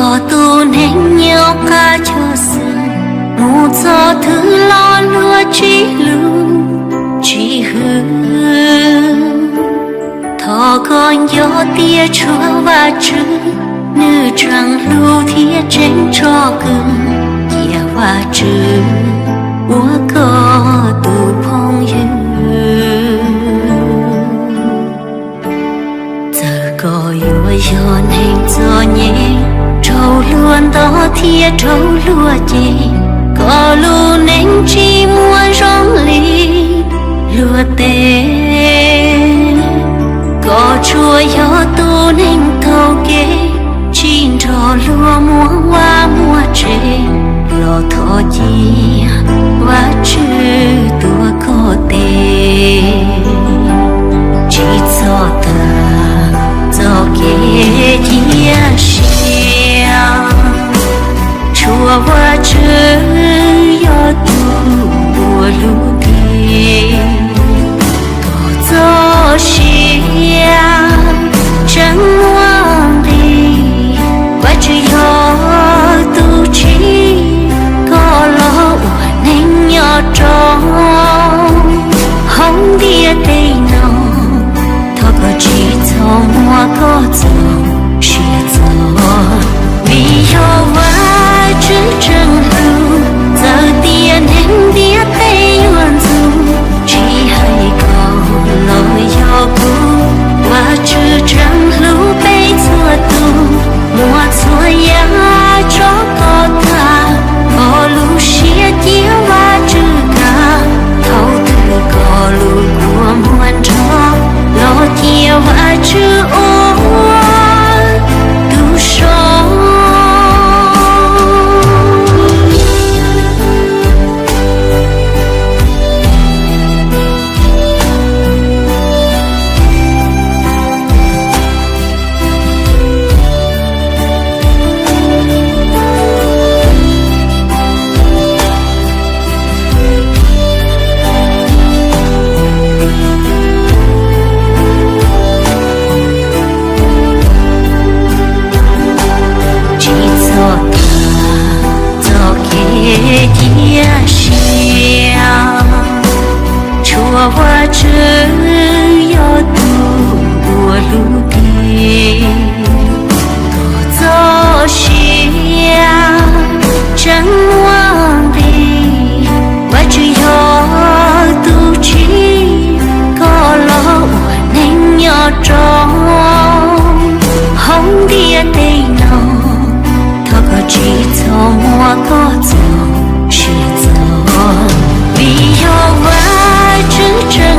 Tus neeg nyob qab cog xwm, mus txog twg los luag tsis hlub tsis hwm. Thov koj nco tias tshuav Vajtswv, nws tseem hlub thiab tseem tso kwm. Cia Vajtswv ua koj tus phooj ywg. Txawm koj yuav yog neeg txom nyem, raug luag nto thiab raug luag cem, koj lub neej tsis muaj zoo li luag tej. Koj tsuas yog tus neeg taug kev, tsis nrog luag muaj vaj muaj tsev, los thov cia Vajtswv tuav koj tes. Tsis txhob tag txoj kev cia siab, tshuav Vajtswv yog tus ua lub ntiaj teb. Koj txoj sia tseem muaj nqis, Vajtswv yog tus tsim koj los ua neeg nyob rau hauv ntiaj teb no. Thov koj tsis txhob muab koj txoj sia txo, vim yog Vajtswv tseem hlub. Txawm tias neeg ntiaj teb yuav ntxub, tsis hais koj los yog kuv, Vajtswv tseem hlub peb txhua tus. Muaj txhua yam tso koj tag, koj lub siab cia Vajtswv kag. Thaum twg koj lub kua muag nrog, los cia Vajtswv ua tus so. Tsis txhob tag txoj kev cia siab, tshuav Vajtswv yog tus ua lub ntiaj teb. Koj txoj sia tseem muaj nqis, Vajtswv yog tus tsim koj los ua neeg nyob rau hauv ntiaj teb no. Thov koj tsis txhob muab koj txoj sia txo, vim yog Vajtswv tseem